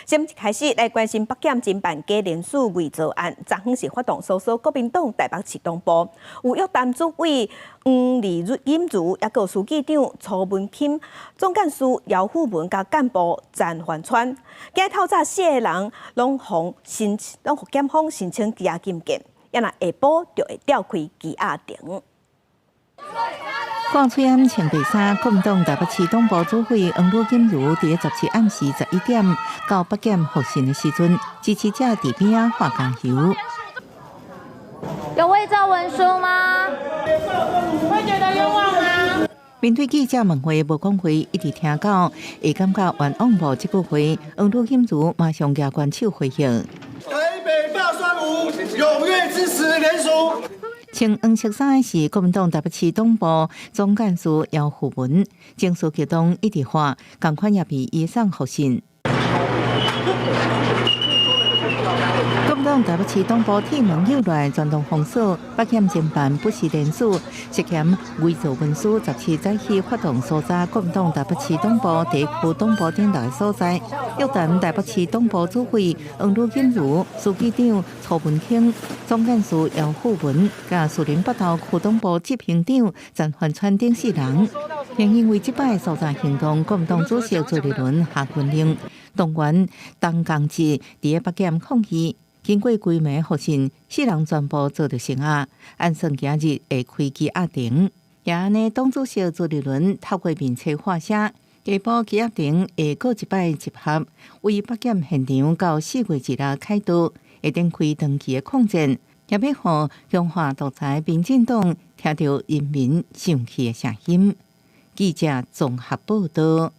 先開始來關心北檢偵辦假連署偽造案，昨昏是發動搜索國民黨台北市黨部，有約談主委黃麗錦如，抑閣有書記長蘇文欽、總幹事姚富文佮幹部詹環川。今日透早四个人攏予申攏予檢方申請羈押禁見，抑若下晡就會調開羈押庭。掛喙罨穿白衫，國民黨台北市黨部主委黃呂錦茹佇17暗時11點到北檢複訊的時陣，支持者佇邊仔喊加油。有偽造文書嗎？會覺得冤枉嗎？面對記者問話無講話，一直聽到會感覺冤枉無這句話，黃呂錦茹馬上舉懸手回應。台北大酸梅，踴躍支持連署。穿黃色衫的是國民黨台北市黨部總幹事姚富文，情緒激動，一直喊，仝款也被移送複訊。國民黨台北市黨部鐵門扭來，全動封鎖，北檢偵辦不實連署，涉嫌偽造文書，17早起發動搜查國民黨台北市黨部地區黨部等六个所在，約談台北市黨部主委黃呂錦茹、書記長蘇文興、總幹事姚富文、佮士林北投區黨部執行長陳環川等四人。因為這擺搜查行動，國民黨主席朱立倫下軍令，動員黨工佇北檢抗議。經過規暝複訊，四人全部遭著聲押，按算今日會開羈押庭。也按呢，黨主席朱立倫透過面冊發聲，下晡羈押庭會閣一擺集合，為北檢現場到4月2日開刀，會展開長期的抗戰，也欲予強化獨裁民進黨聽著人民生氣的聲音。記者綜合報導。